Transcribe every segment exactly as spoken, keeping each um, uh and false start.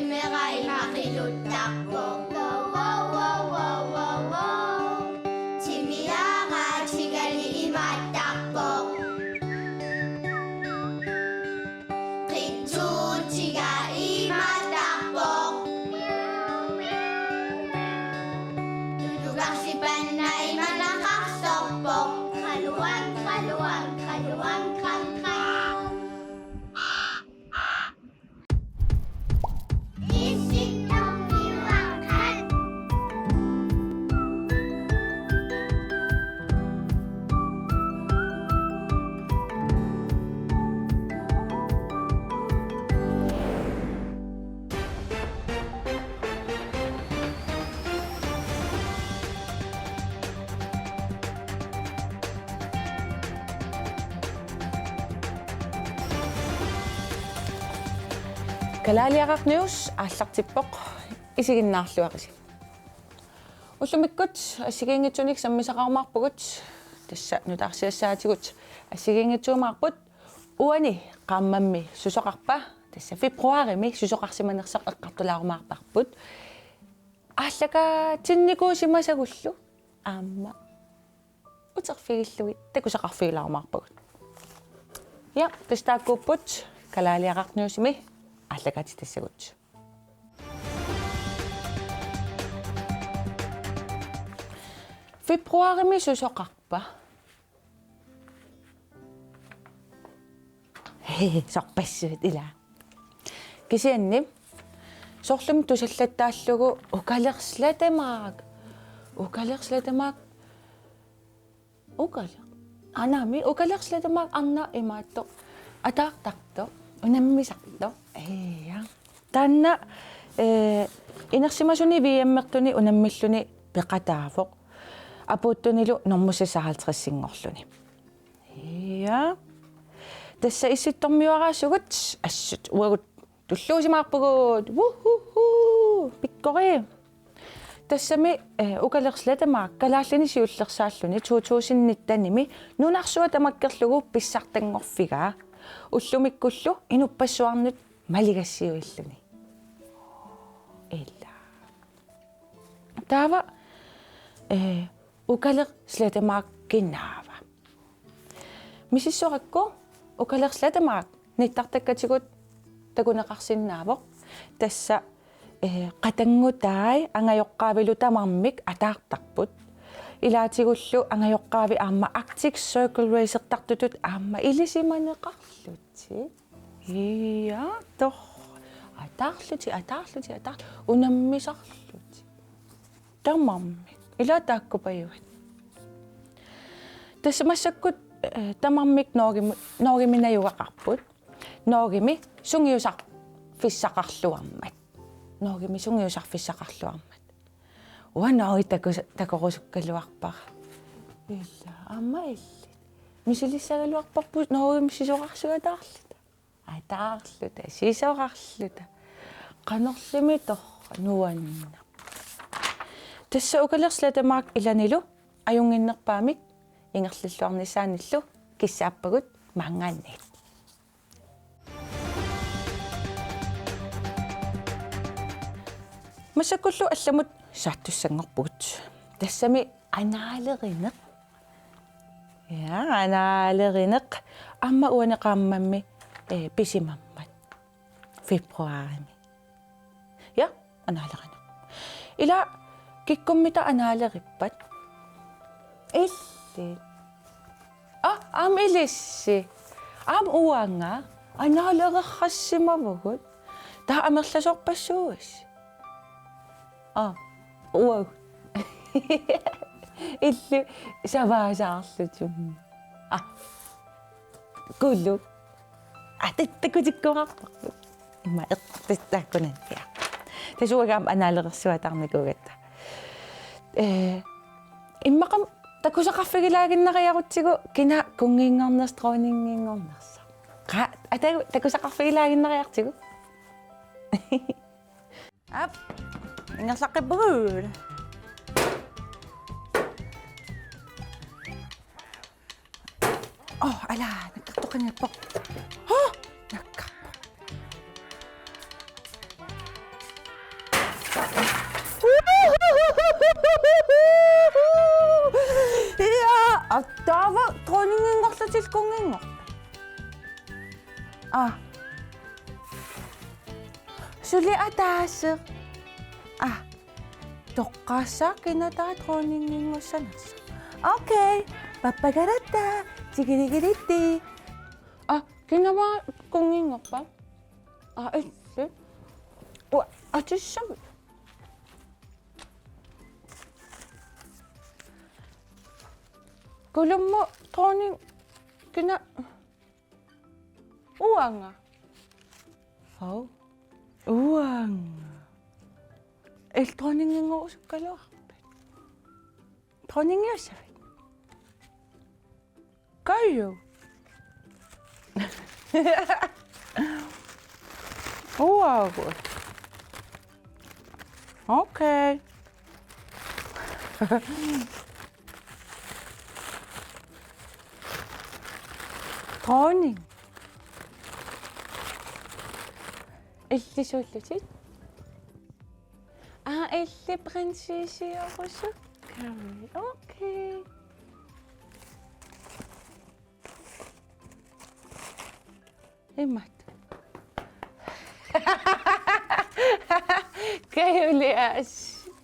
Timera ima qiluttarpoq. Wow, wow, wow, wow, wow, wow. Timiara tigali imaattarpoq. Qitsuutiga imaattarpoq. Tulugarsipanna imanaqarsorpoq. Qaluan, qaluan, qaluan, qan, qan. Kalaaliaraq News aallartippoq, isiginnaarluarisi. Ullumikkut assigiinngitsunik sammisaqarumaarpugut, tassa nutaarsiassaatigut assigiinngitsuumaarput. Uani qaammammi susoqarpa, tassa februarimi susoqarsimanersoq eqqartulaarumaarparput. Aallakaatinnikuusimasagullu aamma uterfigillugit takusaqarfigilaarumaarpagut. Ja, tassa taakkuupput Kalaaliaraq Newsimi aallakaatitassagut. Februarimi susoqarpa? Sorpassuit ilaa. Kisianni soorlumi tusallattaallugu Ukaleq Slettemark. Ukaleq Slettemark. Ukaleq. Anaami Ukaleq Slettemark arnaq imaattoq. Ataartartoq. Unammisartoq. Ija. Taanna, eh, inersimasuni V M-ertuni unammilluni peqataavoq. Apuuttunilu normu seksoghalvtredsinngorluni. Ja. Tassa Issittormiuaraasugut assut uagut tulluusimaarpugut. Wuhuhu! Pikkori. Tassami, eh, Ukaleq Slettemark Kalaallit Nunaanni siullersaalluni to tusind nittenimi nunarsuaq tamakkerlugu pissartanngorfigaa. Ullumikkullu inuppassuarnut maligassiuilluni. Ila. Taava, eh, Ukaleq Slettemark kinaava? Misissorakku Ukaleq Slettemark nittartakkatigut takuneqarsinnaavoq. Tassa, eh, qatanngutai angajoqqaavilu tamarmik ataartarput. Ilaatigullu angajoqqaavi aamma Arctic Circle Racertartutut aamma ilisimaneqarlutik. Ija, tor. Ataarlutik, ataarlutik, ataar-, unammisarlutik. Tamarmik. Ila taakkupajuat. Tassa massakkut, eh, tamarmik Norgemi, Norgemi najugaqarput. Norgemi sungiusarfissaqarluarmat. Norgemi sungiusarfissaqarluarmat. Uanga Norge takus-, takorusukkaluarpara. Ila, aamma illit. Misilissagaluarparput Norgemi sisorarsuataarluta. Ataarluta, sisorarluta. Qanorlumi torrak nuanneq. Tassa Ukaleq Slettemark ilanilu ajunnginnerpaamik ingerlalluarnissaanillu kissaappagut maanngaanniit. Massakkullu allamut saattussanngorpugut. Tassami anaalerineq. Ja, anaalerineq. Aamma uani qaammammi, eh, pisimammat. Februarimi. Ja, anaalerineq. Ila kikkummita anaalerippat? Illit. Ah, aamma ilissi. Aamma uanga anaalerersimavugut. Taava amerlasoorpassuusi? Ah, uagut. Illit savaasaarlutik. Ah. Kulu. Aa, tat-, takutikkuarparput. Immaqa eqqartuttaakkunannga. Tassa uanga aamma anaalerersuataarnikuugatta. Eh, immaqa takusaqarfigilaaginnariarutsigu kina kunnginngornersoq dronninginngornersoq. Qa-, ata takusaqarfigilaaginnariartigu. Aap. Ingerlaqqippugut. Oh, ala, nakkartoqanngippoq. Hoo, nakkarpoq. Aa. Suli ataaseq. Aa. Toqqaassaaq kina taava dronninginngussanersoq. Okay. Pappakaratta. Tigiligilitti. Aa, kina taava kunnginngorpa? Aa, illit. Ua, atissavat. Kulummut dronning kina uanga. Fau. Uanga. Illit dronninginngorusukkaluarpit? Dronningiussavit? Kaju. Uagut. Okay. Dronning. Illit suullutit? Aa, illit prinsessiorusukkamik. Okay. Imatut. Kajuliaasiit.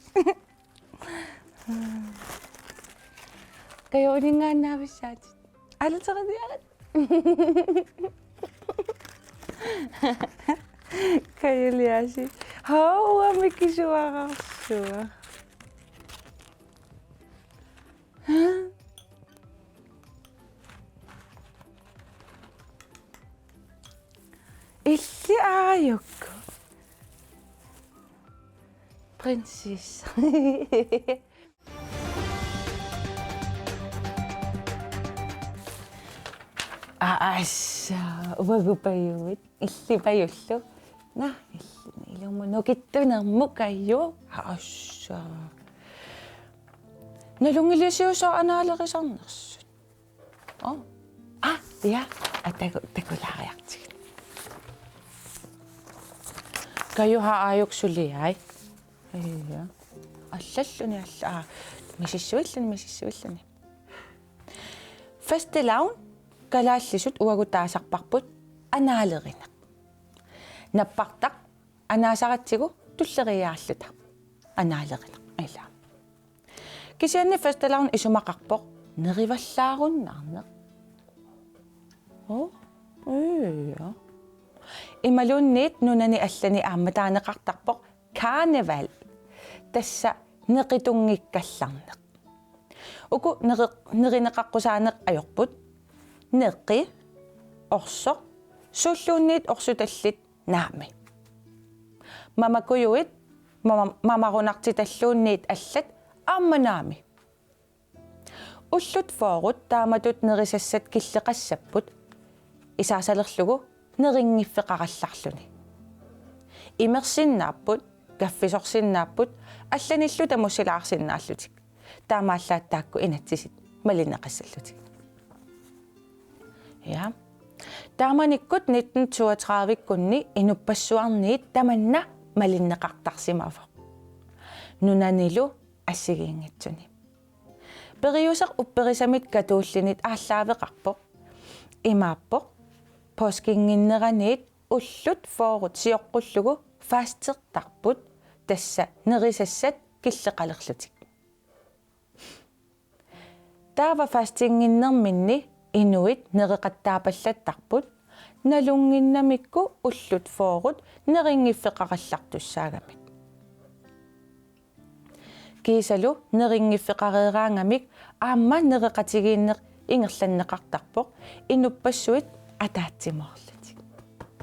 Kajulinngaannaavissaatit. Alutoridiarit. Kajuliaasiit. Hauami kisuararsuaq. Illit aajuku. Prinsessa. Aassa, uagut pajuit. Illit pajullu. Naa, illit ilumut nukittunermut Kaju. Aassa. Nalunngilissiuk anaalerisarnersut? Oo. Aa, ja. Aa, taku-, takulaariartigu. Kaju, aajuku suliai. Ja. Allalluni alla-, aa, misissuilluni, misissuilluni. Fastelavn kalaallisut uagut taasarparput anaalerineq. Nappartaq anaasaratsigu tulleriiaarluta. Anaalerineq. Ilaa. Kisianni fastelavn isumaqarpoq nerivallaarunnaarneq. Oo, ja. Imaluunniit nunani allani aamma taaneqartarpoq karneval. Tassa neqitunngikkallarneq. Uku neri-, nerineqaqqusaaneq ajorput. Neqi, orsoq, suulluunniit orsutallit naamik. Mamakujuit, mama-, mamarunartitalluunniit allat aamma naamik. Ullut fyrret taamatut nerisassat killeqassapput, isaasalerlugu nerinngiffeqarallarluni. Imersinnaapput, kaffisorsinnaapput, allanillu tamussilaarsinnaallutik. Taamaallaat taakku inatsisit malinneqassallutik. Ja. Taamanikkut nitten toogtredive-kkunni inuppassuarniit tamanna malinneqartarsimavoq. Nunanilu assigiinngitsuni. Periuseq upperisamit katollinit aallaaveqarpoq. Imaappoq, påskinnginneraniit ullut fyrret sioqqullugu fastertarput, tassa nerisassat killeqalerlutik. Taava fastinnginnerminni inuit nereqattaapallattarput, nalunnginnamikku ullut fyrret nerinngiffeqarallartussaagamik. Kiisalu nerinngiffeqareeraangamik aamma nereqatigiinneq ingerlanneqartarpoq inuppassuit ataatsimoorlutik.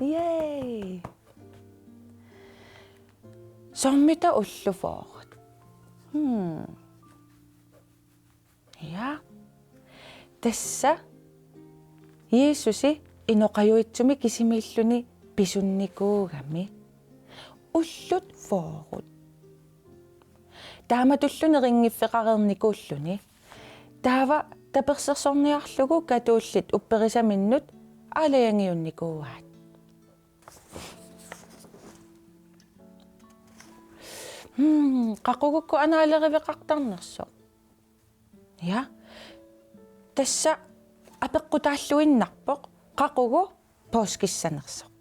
Yay! Soormita ullut fyrret? Hmm. Ja. Tassa Jiisusi inoqajuitsumi kisimiilluni pisunnikuugami. Ullut fyrret. Taamatullu nerinngiffeqareernikuulluni. Taava tapersersorniarlugu katollit upperisaminnut aalajangiunnikuuaat. Hmm, qaqugukku anaaleriveqartarnersoq. Ja. Tassa apeqqutaalluinnarpoq, qaqugu påskissanersoq.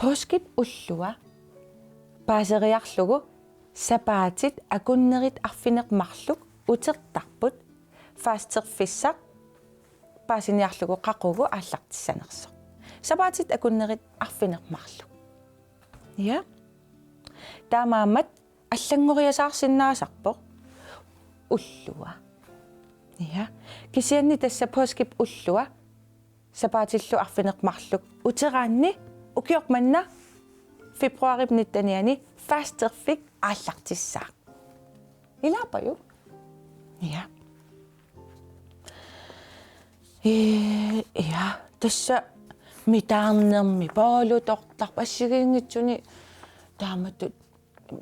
Påskip ullua paaseriarlugu sapaatit akunnerit arfineq-marluk utertarput, fasterfissaq paasiniarlugu qaqugu aallartissanersoq. Sapaatit akunnerit arfineq-marluk. Ja. Taamaammat allanngoriasaarsinnaasarpoq ullua. Ja. Kisianni tassa påskip ullua sapaatillu arfineq-marluk uteraanni ukioq manna februaarip nittenianni fasterfik aallartissaaq. Ilaapajuk? Ja. Ee, ja, tassa mitaarnermi paalutortarpoq assigiinngitsuni taamatut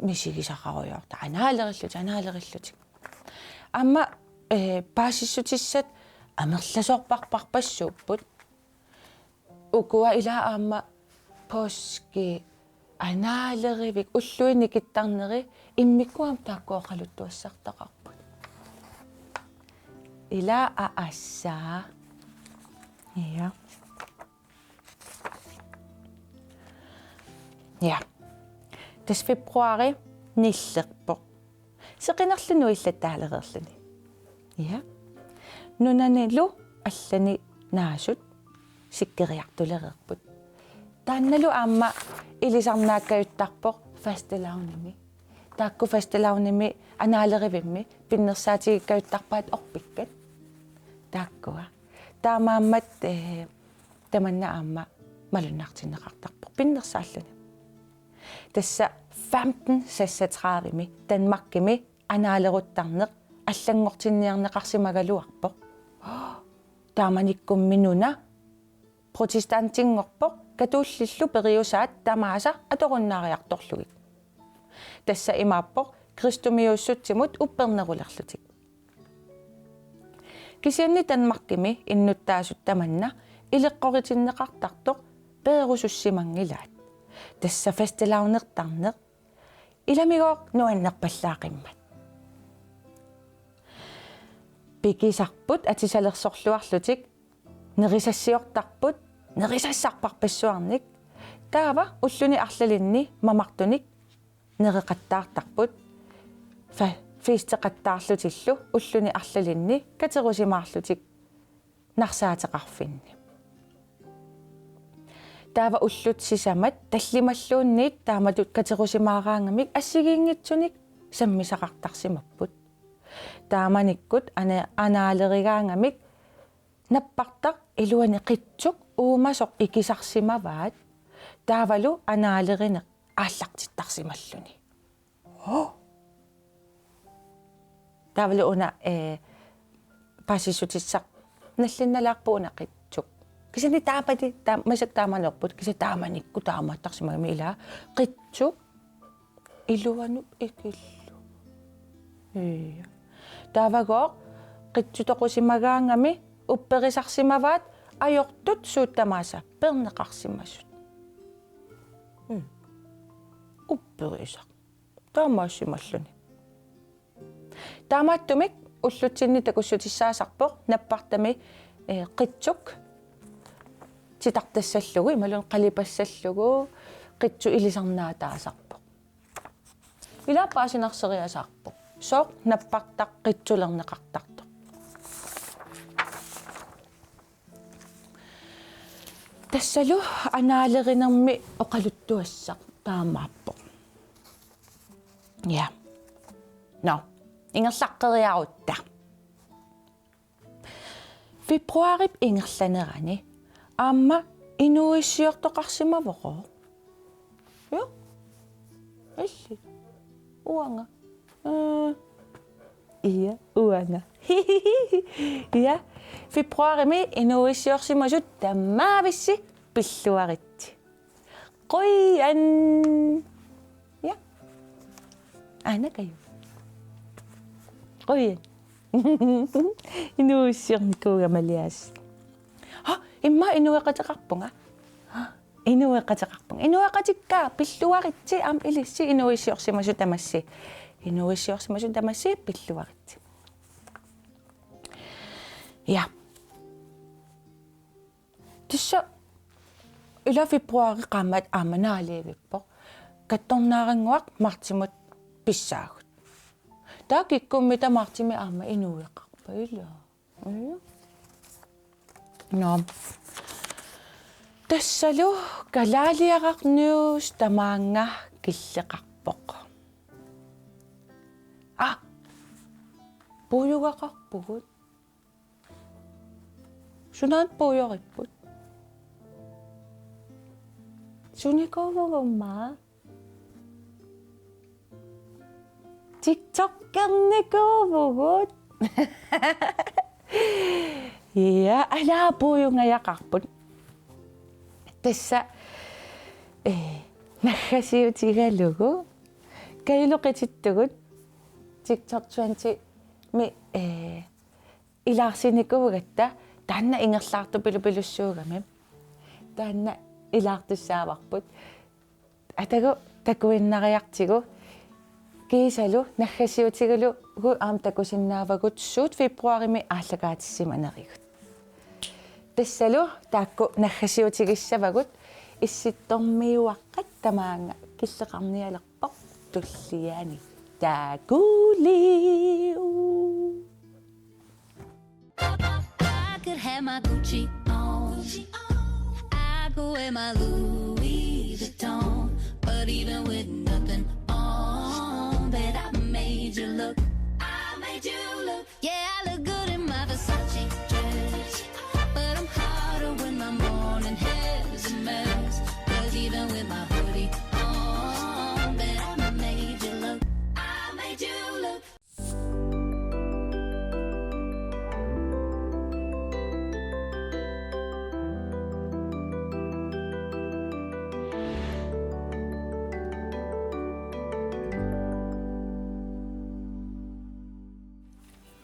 misigisaqarujoortarpoq anaalerillutik, anaalerillutik. Aamma, ee, paasissutissat amerlasoorparparpassuupput. Ukua ila aamma påski anaalerivik ulluinnarni kittarneri immikkut aamma taakku oqaluttuassartaqarput. Ila aassaa. Ja. Ja. Tassa februaari nillerpoq. Seqinerluni nuillattaalereerluni. Ja. Nunanilu allani naasut sikkeriartulereerput. Taannalu aamma ilisarnaakkajuttarpoq fastelavnimi. Taakku fastelavnimi anaalerivimmi pinnersaatigigajuttarpaat orpikkat. Taakkua. Taamaammat, ee, tamanna aamma malunnartinneqartarpoq pinnersaalluni. Tassa femten seksogtredivemi Danmarkimi anaaleruttarneq allanngortinniarneqarsimagaluarpoq. Taamanikkummi nuna protestantinngorpoq, katolillu periusaat tamaasa atorunnaariartorlugit. Tassa imaappoq kristumiuussutsimut uppernerulerlutik. Kisianni Danmarkimi innuttaasut tamanna ileqqoritinneqartartoq peerusussimanngilaat. Tassa fastelavnertarneq ilamigooq nuannerpallaaqimmat. Pikisarput atisalersorluarlutik, nerisassiortarput, nerisassarparpassuarnik. Taava ulluni arlalinni mamartunik nereqattaartarput, fa-, festeqattaarlutillu ulluni arlalinni katerusimaarlutik narsaateqarfinni. Taava ullut sisamat tallimalluunniit taamatut katerusimaaraangamik assigiinngitsunik sammisaqartarsimapput. Taamanikkut ana-, anaalerigaangamik nappartaq iluani qitsuk uumasoq ikisarsimavaat. Taavalu anaalerineq aallartittarsimalluni. Taavalu una, ee, paasissutissaq nallinnalaarpoq una qitsuk. Kisianni taamani, taam-, massakkut taamanerput, kisianni taamanikkut taamaattarsimagami ila qitsuk iluanut ikillugu. Ja. Taavagooq qitsut toqusimagaangami upperisarsimavaat ajortut suut tamaasa peerneqarsimasut. Mm. Upperisaq. Taamaassimalluni. Taamaattumik ullutsinni takussutissaasarpoq nappartami, ee, qitsuk titartassallugu, imaluunniit qalipassallugu, qitsuk ilisarnaataasarpoq. Ila paasinarseriasaarpoq. Sooq nappartaq qitsulerneqartartoq. Tassalu anaalerinermi oqaluttuassaq taamaappoq. Ja. Nå, ingerlaqqeriarutta. Februarip ingerlanerani aamma inuuissiortoqarsimavoq. Ja. Illit. Uanga. Øh. Ja, uanga. Ja. Februarimi inuuissiorsimasut tamaavissi pilluaritsi. Qujan. Ja. Aana Kaju. Qujan. Inuuissiornikuugama Elias. Ha, immaqa inueqateqarpunga. Ha, inueqateqarpunga. Inueqatikka pilluaritsi aamma ilissi inuuissiorsimasut tamassi. Inuuissiorsimasut tamassi pilluaritsi. Ja. Tassa Ila februari qaammat aamma naalivippoq. Kattornaarannguaq martimut pissaagut. Taava kikkummita martimi aamma inuueqarpa ila. Ila. Nå. Tassalu kalaaliaraq news tamaanga killeqarpoq. Ah! Puujugaqarpugut. Sunaana puujoripput? Sunikuuvugumma? TikTokernikuuvugut. Ja, ala puujungajaqarput. Tassa, eh, naggasiutigalugu. Kailu qitittugut. TikTok twenty mi, eh, ilaarsinikuugatta taanna ingerlaartupilupilussuugami. Taanna ilaartussaavarput. Atagu takuinnariartigu kiisalu naggasiutigalugu aamma takusinnaavagut suut februarimi aallakaatissimanerigut. Tassalu taakku naggasiutigissavagut Issittormiuaqqat tamaanga killeqarnialerpoq tulliani. Taakuuliu. I could have my Gucci on. I could wear my Louis Vuitton. But even with nothing on, bet I made you look. I made you look. Yeah, I look good in my Versace dress. But I'm hotter when my morning hair's a mess. 'Cause even with my hoodie on, bet I made you look. I made you look.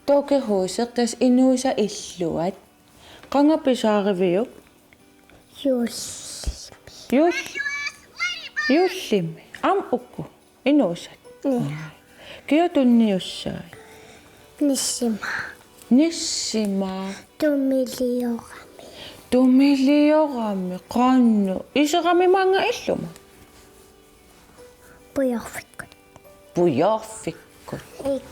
Dukkehusip tassa inuusat illuat. Qanga pisaariviuk? Juul-, juul-, juullimi. Aamma uku. Inuusat. Naa. Kia tunniussai? Nissima. Nissima. Tumiliorami. Tumiliorami. Qanoq. Iserami maanga illuma? Pujorfikkut. Pujorfikkut. Ik.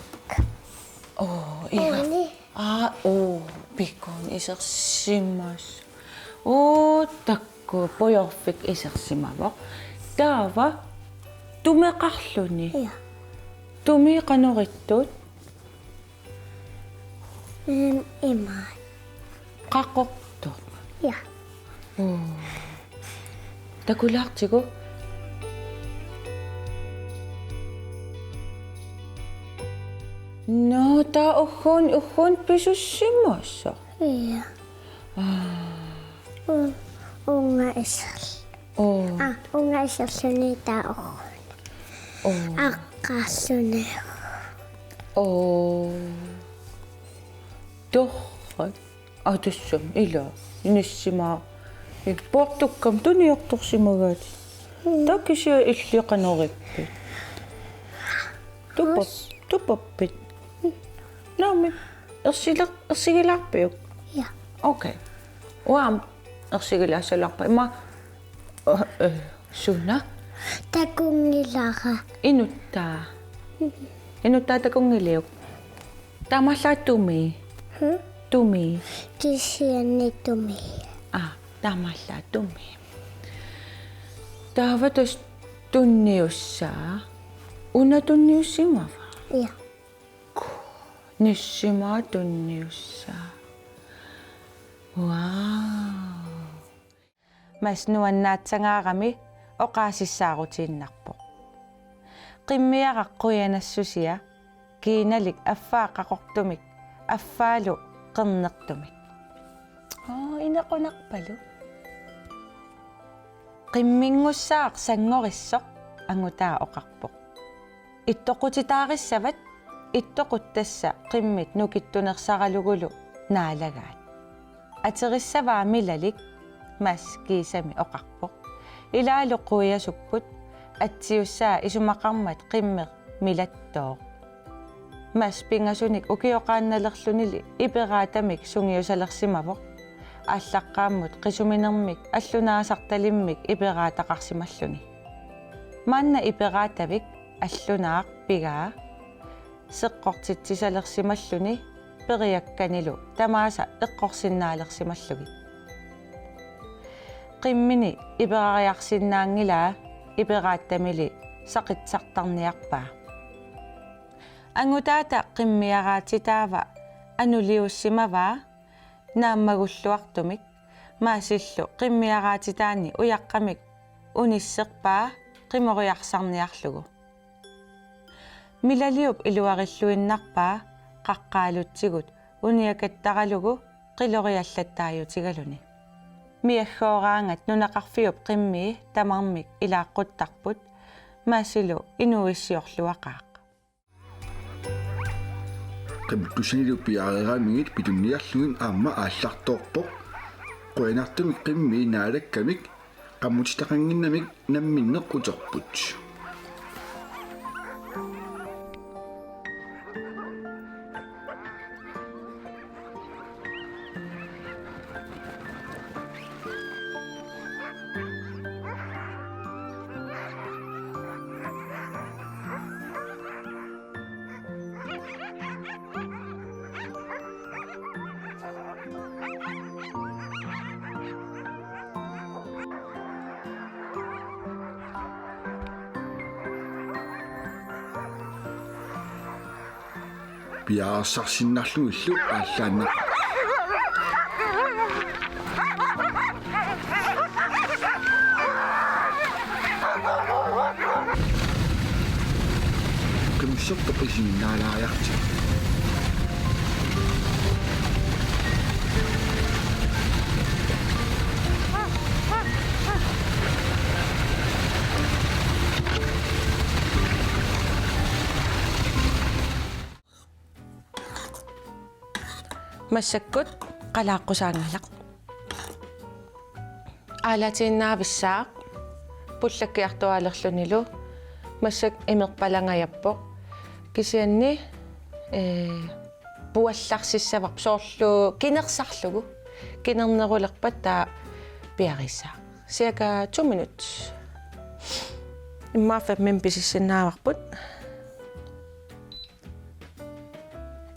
Oo, iga. Uani. Aa, oo, pikun isersimas. Oo, takkua pujorfik isersimavoq. Taava tumeqarluni. Ja. Tumi qanoq ittut? Mm, imaat. Qaqortoq. Ja. Oo. Takulaartigu. Nå, taava ugguuna, ugguuna pisussimasoq. Ja. Aa. U-, uunga iserl-. Oo. Aa, uunga iserluni taava ugguuna. Oo. Aqqarluni. Oo. Torrak. Aa, tassami ila. Nissima. Poortukkami tuniortorsimagaat. Mm. Taava kisianni illit qanoq ippit? Tupap-, tupappit? Naamik. Ersiler-, ersigilaarpiuk? Ja. Okay. Uanga ersigilaassalaarpara. Ima, øh, øh, suna? Takunngilara. Inuttaa. Inuttaa takunngiliuk? Taamaallaat tumi. Hmm? Tumi. Kisianni tumi. Aa, taamaallaat tumi. Taava tassa tunniussaa. Una tunniussimava? Ja. Nissima tunniussaa. Wow. Mads nuannaatsangaarami oqaasissaarutiinnarpoq. Qimmiaraq qujanassusia, kiinalik affaa qaqortumik, affaalu qernertumik. Oo, inequnarpalu. Qimminngussaaq sanngorissoq, angutaa oqarpoq. Ittoqutitaarissavat, ittoqut tassa qimmit nukittunersaralugulu naalagaat. Aterissavaa Milalik, Mads kiisami oqarpoq. Ilaalu quiasupput, atsiussaa isumaqarmat qimmeq milattooq. Mads pingasunik ukioqaannalerlunili iperaatamik sungiusalersimavoq. aallaqqaammut qisuminermik allunaasartalimmik iperaataqarsimalluni. Maanna iperaatavik allunaaq pigaa seqqortitsisalersimalluni periakkanilu tamaasa eqqorsinnaalersimallugit. Qimmini iperariarsinnaanngilaa iperaattamili saqitsartarniarpaa. Angutaata qimmiaraatitaava anuliussimavaa naammagulluartumik Maasillu qimmiaraatitaani ujaqqamik unisserpaa qimoriarsarniarlugu. Milaliup iluarilluinnarpaa qaqqaalutsigut uniakattaralugu qiloriallattaajutigaluni. Miaggooraangat nunaqarfiup qimmii tamarmik ilaaqquttarput, Maasilu inuuissiorluaqaaq. Qimikkussanilu piareeraanngit pitunniarlugit aamma aallartoorpoq. Qujanartumik qimmii naalakkamik qammutitaqannginnamik namminneq uterput. Piareersarsinnarlugillu aallaannaq. Qimsertoq isiginnaalaariartigu. Massakkut qalaaqqusaanngilaq. Aalatiinnaavissaaq pullakkiartuaalerlunilu, massakkut imerpalangajappoq. Kisianni, ee, puallarsissavarput soorlu kinersarlugu. Kinernerulerpat taava piareersaaq. Cirka to minut. Immaqa fem minut pisissinnaavarput.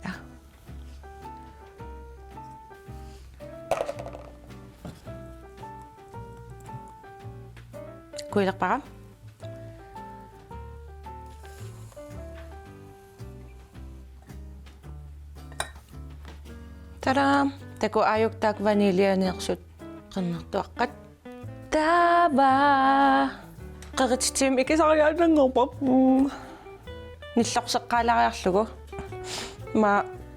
Ja. Kuilerpara. Tada! Takuuk, aajuktaaq vaniljeniittut qernertuaqqat. Taava. Qerititsivimmi ikisariaannanngorpoq. Mm. Nillorseqqaalaariarlugu. Aamma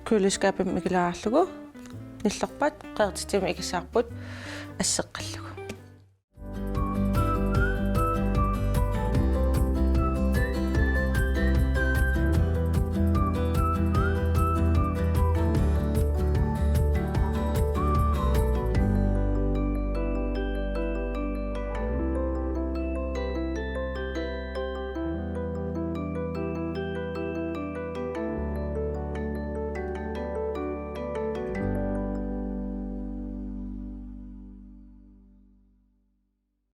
køleskabimut ikilaariarlugu. Nillorpat qerititsivimmi ikissavarput asseqqallugu.